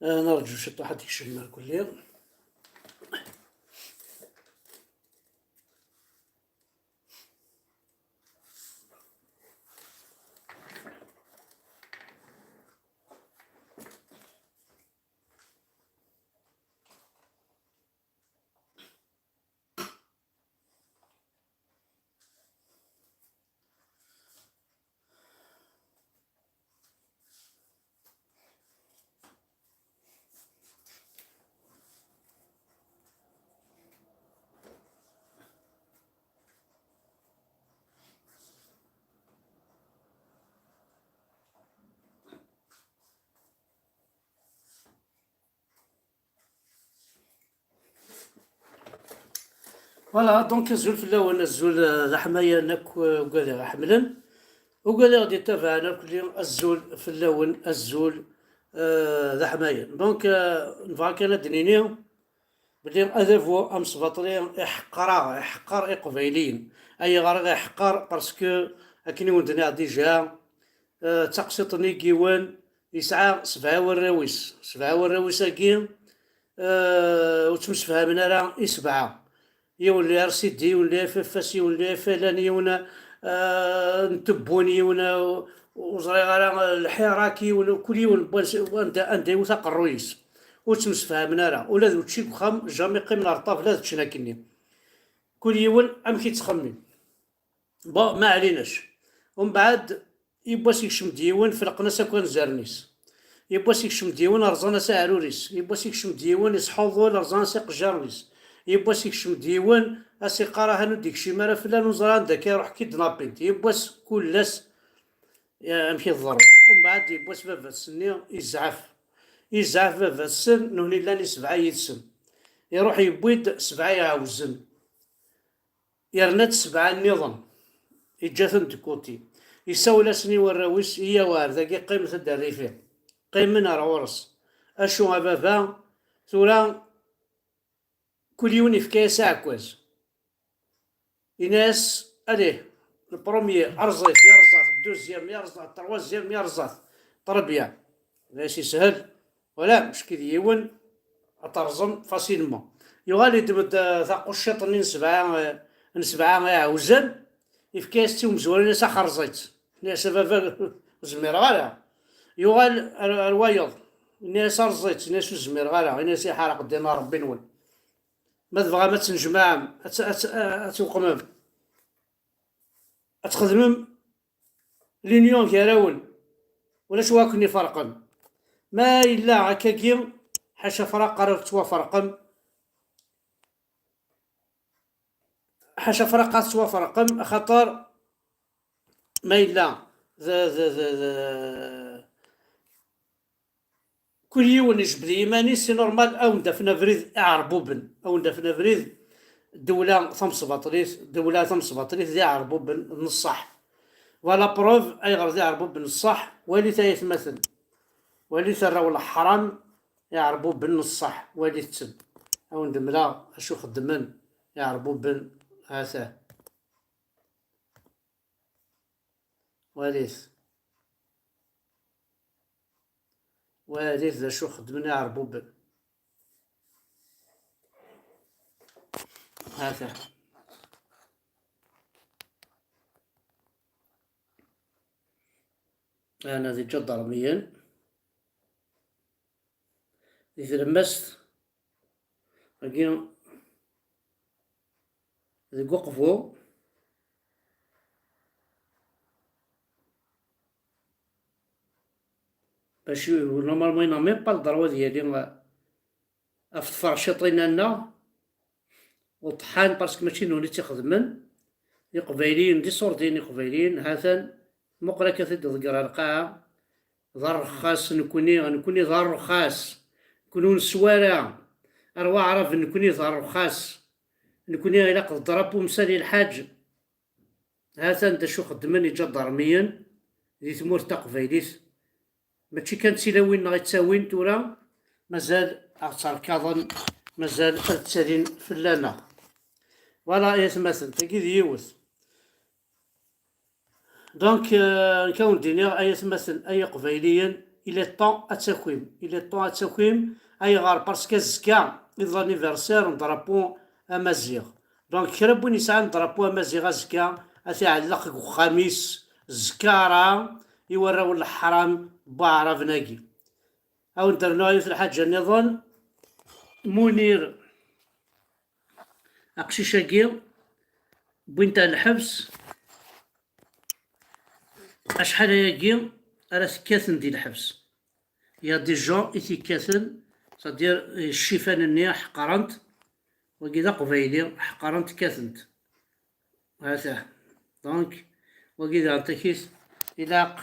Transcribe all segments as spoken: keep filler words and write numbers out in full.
Eh, nerǧu ciṭuḥ ad d-ikcem merkulli. Voilà, donc azul fell-awen, azul, eh, d aḥmayan akk, eh, ugad i ɣ-iḥemmlen, ugad i ɣ-d-ittabaɛen akk, azul fell-awen, azul, eh, d aḥmayan. Donc, eh, nebɣa kan ad d-nini belli adabu amesbaṭli iḥeqqer-aɣ, iḥeqqer Iqbayliyen. Ayɣer i ɣ-iḥeqqer? Parce que, akken i wen-d-nniɣ déjà, eh, d taqsiṭ n yigiwen, yesɛa sebɛa warraw-is. Sebɛa warraw-is-agi, eh, ur ttemsefhamen ara i sebɛa. Yiwen li R C D, yiwen li F F S, yiwen li F L N, yiwen, eh, n Tebbun, yiwen, eh, ur ẓriɣ ara, eh, Lḥirak, yiwen, kul yiwen n wansi, anda, anda iwet aqerruy-is. Ur ttemsefhamen ara. Ula d učči deg uxxam, jamais qqimen ar ṭṭabla ad ččen akkenni. Kul yiwen amek i yettxemmim. Bon, ma ɛlinac. Umbeɛd, yiwwas ikcem-d yiwen, felqen-as akk anzaren-is. Yiwwas ikcem-d yiwen, rẓan-as aɛrur-is. Yiwwas ikcem-d yiwen, isḥuḍul, rẓan-as iqejjaren-is. Yiwwas ikcem-d yiwen, as-iqqar: "Ahan ur d-ikcim ara fell-aneɣ, ur neẓri anda akka iruḥ kidnapping." Yiwwas kul ass, ya, amek i tḍerru. Umbeɛd yiwwas baba-s-nni izɛef. Izɛef baba-sen, nuhni llan i sebɛa yid-sen. Iruḥ yewwi-d sebɛa iɛewzen. Yerna-d sebɛa nniḍen, yeǧǧa-ten de côté. Yessawel-asen i warraw-is: "Iyyaw ar dagi, qqimet ad d-rrifi." Qqimen ar ɣur-s. Acu a baba, tura kul yiwen yefka-yas aɛekkaz. Yenna-yas: "Allez, le premier, erẓ-it." Yerẓa-t, deuxième, yerẓa-t, troisième, yerẓa-t. Très bien. D as yeshel. Wala, mckid yiwen, ad terẓem facilement. Yuɣal yeddem-d, eh, taqucciṭ-nni n sebɛa, eh, n sebɛa iɛewzen, yefka-yas-tt i umezwar, yenna-yas: "Ax, erẓ-itt." Yenna-yas: "A baba, ur zmireɣ ara." Yuɣal ar, ar wayeḍ, yenna-yas: "Erẓ-itt." Yenna-yas: "Ur zmireɣ ara." Yenna-yas: "Iḥerq ddin n Ṛebbi-nwen. Ma tebɣam ad tnejmaɛem, ad t-, ad t-, ad tweqmem, ad txedmem l'union gar-awen, ulac wa ken-iferqen. Ma yella akkagi, ḥaca fraq ara tettwaferqem, ḥaca fraq ara tettwaferqem, axaṭer ma yella d, d, d, d, kul yiwen ijbed i yiman-is, c'est normal, ad wen-d-afen abrid iɛerbuben, ad wen-d-afen abrid, ddewla tamesbaṭlit, ddewla tamesbaṭlit d iɛerbuben n ṣṣeḥ. Voilà preuve ayɣer d iɛerbuben n ṣṣeḥ, walit ay atmaten, walit arraw n leḥram, iɛerbuben n ṣṣeḥ, walit-ten. Ad wen-d-mleɣ acu xeddmen iɛerbuben, ha-t-an. Walit. Walit d acu xeddmen iɛerbuben. Ha-t-an. Ana d iǧadarmiyen. Di tlemmast, agi, deg uqbu, bac normalement, il n'a même pas le droit ad yali ɣef tferciṭin-nneɣ, uṭḥan, parce que mačči d nutni i tt-ixedmen. Iqbayliyen d iṣurdiyen iqbayliyen, ha-t-an, muqel akka t-id-iḍegger ar lqaɛa, d arxas nekni, nekni d arxas, nekni ur neswi ara, ar waɛraben nekni d arxas, nekni ilaq d drapeau Msali Lḥaǧ. Ha-t-an d acu xeddmen iǧadarmiyen di tmurt taqbaylit. Mačči kan d tilawin-nneɣ i ttawin tura, mazal ad ɣ-tterkaḍen, mazal ad ttalin fell-aneɣ. Voilà, ay atmaten, tagi d yiwet. Donc, euh, nekk ad wen-d-iniɣ, ay atmaten, ay iqbayliyen, Il est temps ad takim. Il est temps ad takim. Ayɣer? Parce que azekka i d l'anniversaire n drapeau amaziɣ. Donc kra n win yesɛan drapeau amaziɣ azekka, ad t-iɛelleq deg uxxam-is zkara i warraw n leḥram n waɛraben-agi. Ad wen-d-rnuɣ yiwet lḥaǧa nniḍen. Munir, aqcic-agi, wwin-t ar lḥebs. Acḥal ayagi ara t-kkaten di lḥebs? Il y a des gens i t-ikkaten, c'est-à-dire, eh, ccifan-nni ḥeqren-t, wagi d aqbayli, ḥeqren-t, kkaten-t. Hata. Donc, wagi daɣen takit, ilaq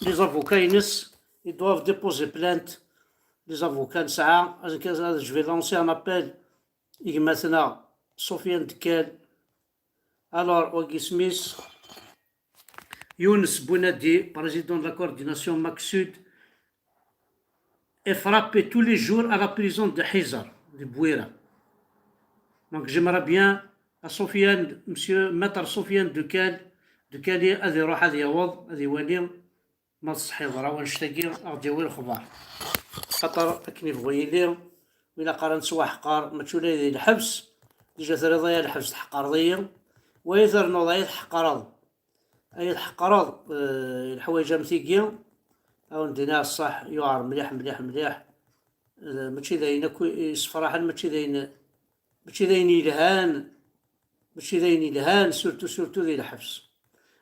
les avocats-ines, ils doivent déposer plainte. Les avocats nesɛa, azekka, je vais lancer un appel i gma-tneɣ Sofiane Dekkal. Alors, wagi isem-is Younes Bounadi, président de la coordination Mac Sud, est frappé tous les jours à la prison de Hizar, de Bouira. Donc j'aimerais bien à Sofiane, monsieur Maître Sofiane Dekkal, Dekkali, ad iruḥ ad yaweḍ, ad iwali ma tṣeḥḥa yeḍra wannect-agi, ad ɣ-d-yawi lexbar. Xaṭer akken ibɣu yili, ilaq ara nettwaḥqer, mačči ula di lḥebs, déjà terriḍ-iyi lḥebs, tḥeqreḍ-iyi, wa i ternuḍ ay tḥeqreḍ, ay tḥeqreḍ, eh, leḥwayeǧ am tigi, ad wen-d-iniɣ ṣṣeḥ, yuɛer mliḥ, mliḥ, mliḥ. Eh, mačči d ayen akk yessefraḥen, mačči d ayen, mačči d ayen yelhan, mačči d ayen yelhan, surtout, surtout di lḥebs.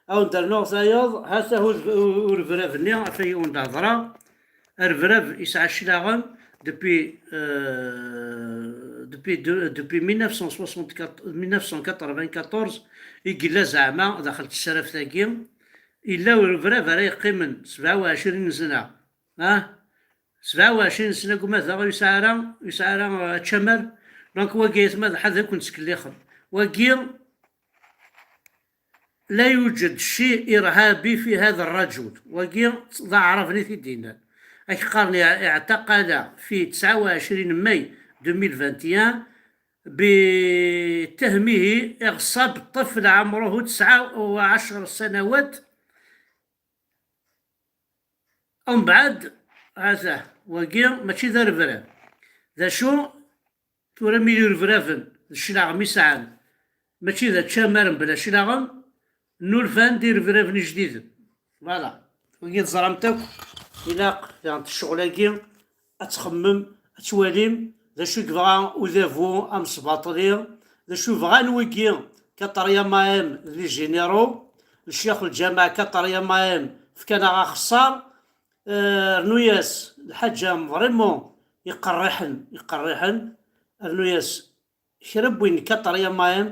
Ad wen-d-rnuɣ tayeḍ, hata hu-, urebrab-nni ɣef ay wen-d-hedreɣ. Arebrab yesɛa cclaɣem depuis, euh, depuis de-, depuis mille neuf cent soixante-quatorze, mille neuf cent quatre-vingt-quatorze, i yella zeɛma daxel n tesraft-agi. Yella urebrab ara yeqqimen sebɛa u ɛecrin sna, ah, sebɛa u ɛecrin sna deg umadaɣ, ur yesɛi ara, ur yesɛi ara, euh, ččamer. Donc wagi, aytma d ḥad, ad ken-ttkellixen. Wagi, لا يوجد شيء إرهابي في هذا الرجل. Wagi d aɛrab-nni i t-id-yennan. Ad k-qqaren iɛ-, اعتقل في تسعة وعشرين ماي ألفين وواحد وعشرين بتهمه إغصاب طفل عمره تسعة وعشر سنوات. Umbeɛd, hata, wagi mačči d arebrab. D acu? Tura mi d irebraben d cclaɣem i sɛan, mačči d aččamar mebla cclaɣem, nnulfan-d irebraben ijdiden. Voilà. Wagi teẓram-t akk, ilaq, diɣen, ccɣel-agi, ad txemmem, ad twalim d acu i yebɣa udabu amesbaṭli, d acu bɣan wigi, quatrième A M d les généraux, ccix lǧameɛ quatrième A M fkan-aɣ axeṣṣar, eh, rnu-yas lḥaǧa vraiment iqerriḥen, iqerriḥen, rnu-yas kra n win quatrième A M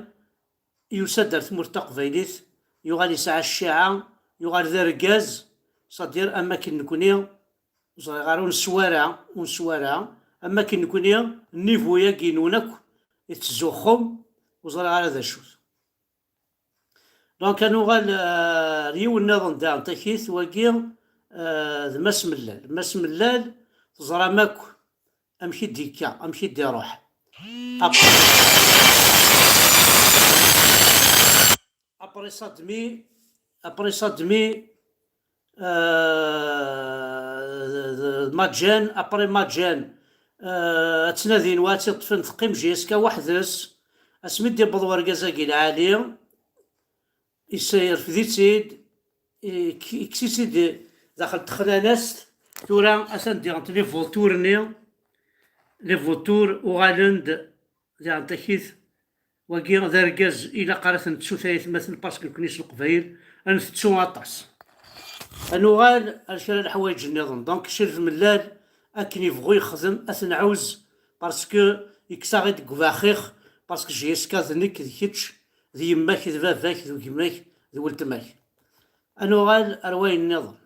yusa-d ar tmurt taqbaylit, yuɣal yesɛa cciɛa, yuɣal d argaz, c'est-à-dire am akken nekni, ur ẓriɣ ara, ur neswa ara, ur neswa ara, am akken nekni, nnivu-yagi-nwen akk i tettzuxxum, ur ẓriɣ ara d acu-t. Donc, ad nuɣal, euh, ar yiwen nniḍen daɣen takit, wagi, euh, d Mass Mellal. Mass Mellal, teẓram akk amek i d-yekka, amek i d-iruḥ. Après, après ça demi, après ça demi, euh, Maǧan, après Maǧan, euh, ad ttnadin wa ad tt-iṭṭfen, teqqim jiska weḥd-s. Asmi d-iwweḍ wergaz-agi lɛali, is-, irfed-itt-id, ik-, ikkes-itt-id daxel texnanast. Tura atan diɣen les vautours-nni, les vautours uɣalen-d diɣen takit. Wagi d argaz ilaq ara ten-nettu ay atmaten, parce que nekni s Leqbayel ad ntettu aṭas. Ad nuɣal ar kra n leḥwayeǧ nniḍen. Donc Crif Mellal akken yebɣu yexdem, ad t-nɛuz, parce que yekkes-aɣ-id deg ubaxix, parce que jiska d nekk, d kečč, d yemma-k, d baba-k, d gma-k, d weltma-k. Ad nuɣal ar wayen nniḍen.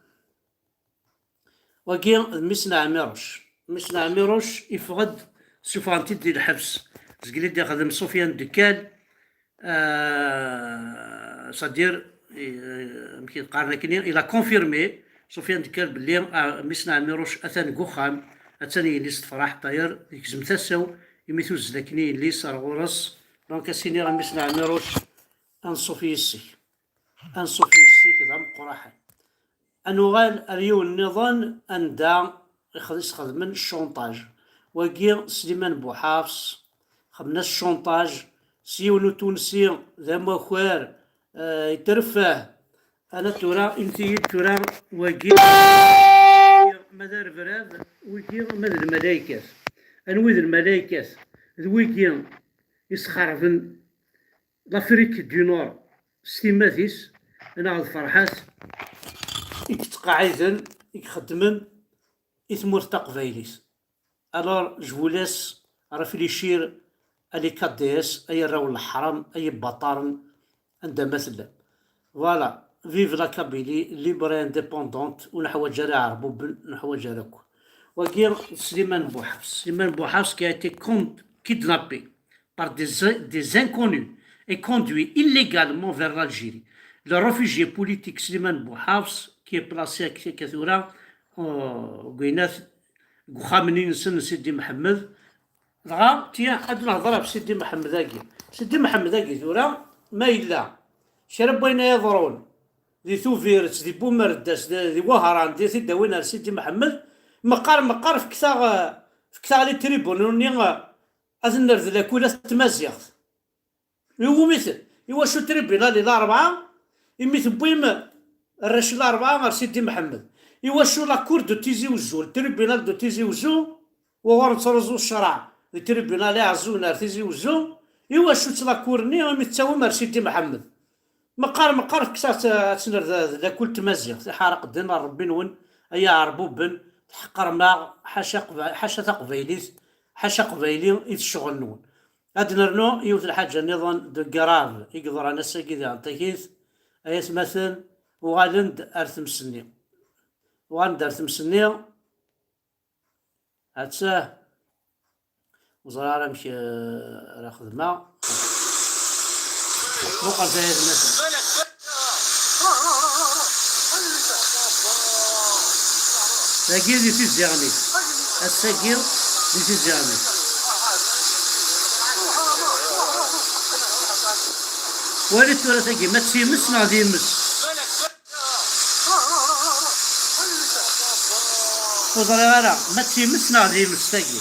Wagi d mmi-s n Ɛmiruc. Mmi-s n Ɛmiruc iffeɣ-d, ssufɣen-t-id di lḥebs. Zgel i d-ixdem Sufyan Dekkal, euh, c'est-à-dire, euh, amek i qqaren akkenni, il a confirmé, Sufyan Dekkal, belli, ah, mmi-s n Ɛmiruc atan deg uxxam, atan yelli-s tefreḥ, ṭayer, yegzem tasa-w, imi tuzzel akkenni yelli-s ar ɣur-s. Donc, ad s-iniɣ i mmi-s n Ɛmiruc, anṣuf yis-k. Anṣuf yis-k d ameqqraḥen. Ad nuɣal ar yiwen nniḍen anda i xed-, i s-xedmen cchonṭaj. Wagi Sliman Buḥafs, xedmen-as cchonṭaj s yiwen utunsi d amakar, eh, yetreffeh. Ana tura, inti-yi-d tura, wagi ma d arebrab, wigi ma d lmalaykat. Anwi d lmalaykat? D wigi isxerben l'Afrique du Nord s timmad-is, neɣ d Ferḥat i yettqaɛiden, i ixeddmen i tmurt taqbaylit. Alors, je vous laisse réfléchir, a les K D S, ay arraw n leḥram, ay ibaṭaren, anda ma tellam. Voilà, vive la Kabylie libre et indépendante, ur neḥwaǧ ara iɛerbuben, ur neḥwaǧ ara akk. Wagi d Sliman Buḥafs. Sliman Buḥafs qui a été con-, kidnappé par des, des inconnus et conduit illégalement vers l'Algérie. Le réfugié politique Sliman Buḥafs, qui est placé à Kakatura, euh, deg uxxam-nni-nsen n Sidi Mḥemmed. Dɣa, tiens, ad nehḍer ɣef Sidi Mḥemmed-agi. Sidi Mḥemmed-agi tura, ma yella kra n wayen ay iḍrun di Tubiret, di Bumerdas, di, di Wehran, di t-id-awin ar Sidi Mḥemmed, meqqar, meqqar, fket-aɣ, fket-aɣ les tribunaux-nni, ad nerr d lakul at tmaziɣt. Iwumi-ten? Iwacu tribunal i Larebɛa? Imi tewwim arrac n Larebɛa ɣer Sidi Mḥemmed. Iwacu la cour de Tizi Ouzou, le tribunal de Tizi Ouzou, wuɣur nettruẓu ccreɛ di tribunal iɛeẓẓugen ar Tizi Ouzou? Iwacu-tt la cour-nni imi tettawim ar Sidi Mḥemmed? Meqqar, meqqar, fket-aɣ ad tt-nerr d, d lakul tmaziɣt. Iḥaraq ddin n Ṛebbi-nwen, ay iɛerbuben, tḥeqrem-aɣ, ḥaca qba-, ḥaca taqbaylit, ḥaca aqbayli i d ccɣel-nwen. Ad nernu yiwet lḥaǧa nniḍen de grave i yeḍran ass-agi di Antakit, ay atmaten, uɣalen-d ar tmes-nni. Uɣalen-d ar tmes-nni, Attah, ur ẓriɣ ara amek, eh, ara xedmeɣ. Muqel tayat-nsen. Dagi di tiziɣni. Ass-agi di tiziɣni. Walit tura tagi, ma d times neɣ d imes? Ur ẓriɣ ara ma d times neɣ d imes tagi.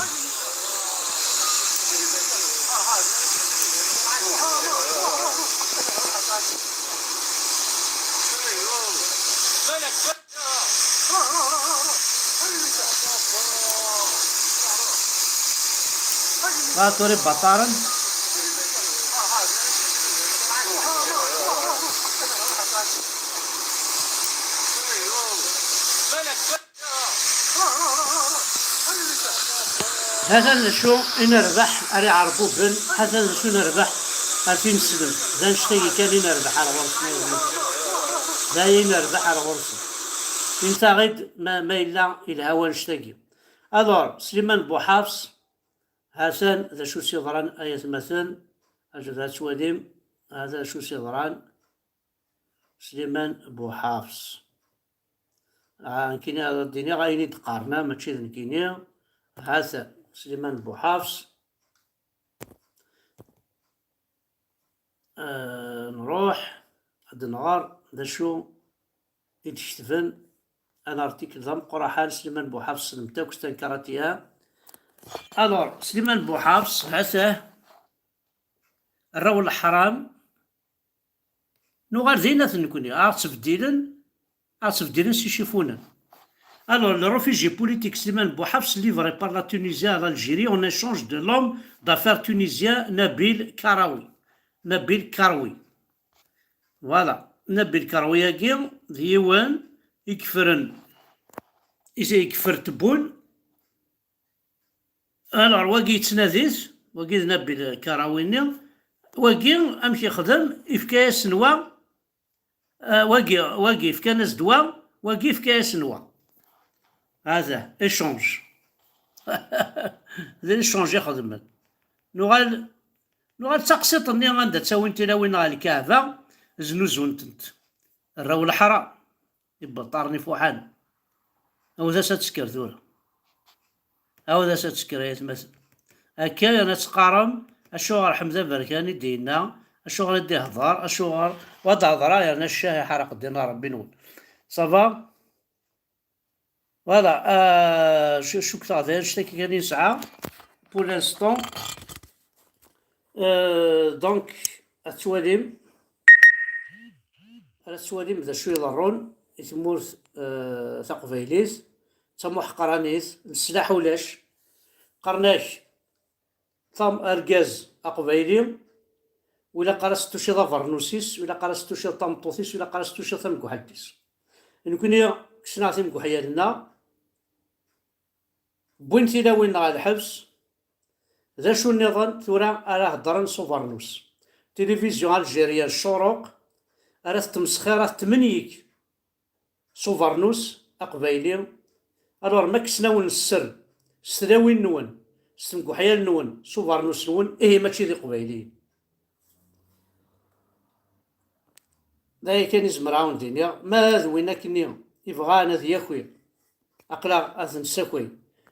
Ɣer tura ibaṭaren. Hatan d acu i nerbeḥ ar iɛerbuben, hatan d acu i nerbeḥ ar tineslemt. D annect-agi kan i nerbeḥ ar ɣur-sen, ay gma. D aya i nerbeḥ ar ɣur-sen. Intaɣ-id ma, ma yella yelha wannect-agi. Alors, Sliman Buḥafs, hatan d acu s-yeḍran, ay atmaten, aǧet ad twalim, hatan d acu s-yeḍran. Sliman Buḥafs. Ah, nekkini ad d-iniɣ ayen i d-qqaren, ah, mačči d nekkini. Hatan, Sliman Buḥafs. Ah, nruḥ ad nɣer d acu i d-ketben. Un article d ameqqran, Sliman Buḥafs, ssnemt akk, c'est un karatéen. Alors, Sliman Buḥafs, hata, arraw n leḥram, nuɣal d ayennat nekkni, ad ɣ-ttbeddilen, ad ɣ-ttbeddilen s icifunen. Alors, le réfugié politique Slimane Bouhafs livré par la Tunisie à l'Algérie en échange de l'homme d'affaires tunisien Nabil Karaoui. Nabil Karaoui. Voilà. Nabil Karaoui-agi d yiwen i yeffren, i yeffer Tebboune, alors, wagi yettnadi-t, wagi d Nabil Karaoui-nni, wagi amek yexdem, yefka-yasen wa, ah, wagi, wagi fkan-as-d wa, wagi yefka-yasen wa. Hada, échange. D l'échange i xedmen. Nuɣal, nuɣal d taqsiṭ-nni anda ttawin tilawin ɣer lkaɛba, znuzun-tent. Rraw leḥra. Ibeṭṭaren ifuḥan. Awed-as ad tesker tura. Awed-as ad tesker, ay atmaten. Akka yerna teqqarem, acuɣer Ḥmed Aberkan i d-yenna, acuɣer i d-ihḍer, acuɣer, wa d-hedṛeɣ yerna ccah iḥerq ddin n Ṛebbi-nwen. Ça va? Voilà, euh, je suis content de ce que je pour l'instant. Euh, donc, ad twalim, ad twalim d acu iḍerrun i tmurt, euh, taqbaylit, d tamuḥqranit, leslaḥ ulac. Qqaren-ak tam argaz aqbayli, ur ilaq ara s-tuciḍ abernus-is, ur ilaq ara s-tuciḍ tameṭṭut-is, ur ilaq ara s-tuciḍ tamguḥalt-is. Nekkni kksen-aɣ timguḥyal-nneɣ, wwin tilawin-nneɣ ɣer lḥebs. D acu nniḍen tura ara heddren s ubernus? Tilivizyu algérien Ccuruq ara tettmesxir, ara tettmenyik s ubernus aqbayli. Alors, ma kksen-awen sser s tlawin-nwen, s temguḥyal-nwen, s ubernus-nwen, ihi mačči d iqbayliyen. D aya kan i zemreɣ ad wen-d-iniɣ. Ma d win akkenni ibɣan ad yaki, aql-aɣ ad t-nessakay.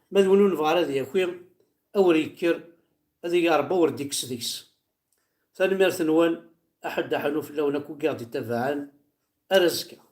Ma d win ur nebɣi ara ad yaki, awer yekker, ad ig Ṛebbi awer d-ikkes deg-s. Tanemmirt-nwen, aḥuddu aḥunnu fell-awen akk i ɣ-d-ittabaɛen. Ar azekka.